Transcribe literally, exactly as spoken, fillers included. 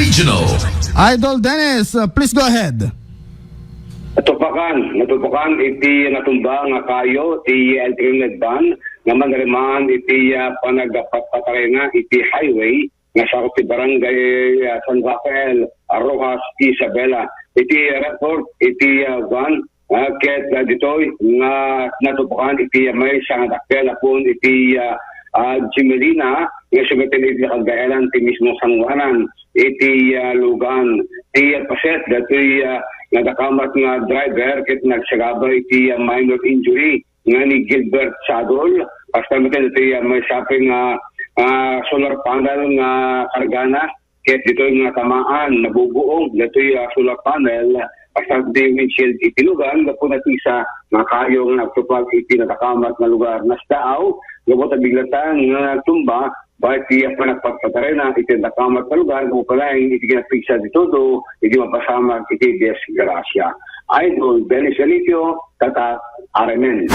Regional. Idol Dennis, uh, please go ahead. Natupakan, natupakan iti natumba nga kayo ti L three hundred van nga manarimaan iti, ah, panagpatpatarayna iti highway nga sakop ti barangay, ah, San Rafael, Roxas, Isabela. Iti report iti, ah, van, ah, ket, ah, ditoy nga natupakan iti, ah, maysa nga dakkel a puon iti, ah, ah, Gemelina nga sumetten iti kagdaelan ti mismo sangoanan iti, ah, lugan. Ti paset datoy, ah, nadakamat nga driver ket nagsagaba iti, ah, minor injury nga ni Gilbert Sadol. Kasta met datoy, ah, maysa pay nga, ah, solar panel nga kargana ket ditoy nga tamaan, nabubuong datoy, ah, solar panel, kasta ti windshield iti lugan, gapu na ti isa nga kayo nga nagtupag iti nadakamat nga lugar. Nasdaaw, gapu ta biglatan nga nagtumba, baket ti panagpatpatarayna iti nadakamat nga lugar, gapu pay laeng iti kinapigsa ti todo, iti mapasamak iti disgrasya. Idol Dennis Felicio, Tatak, Aremen.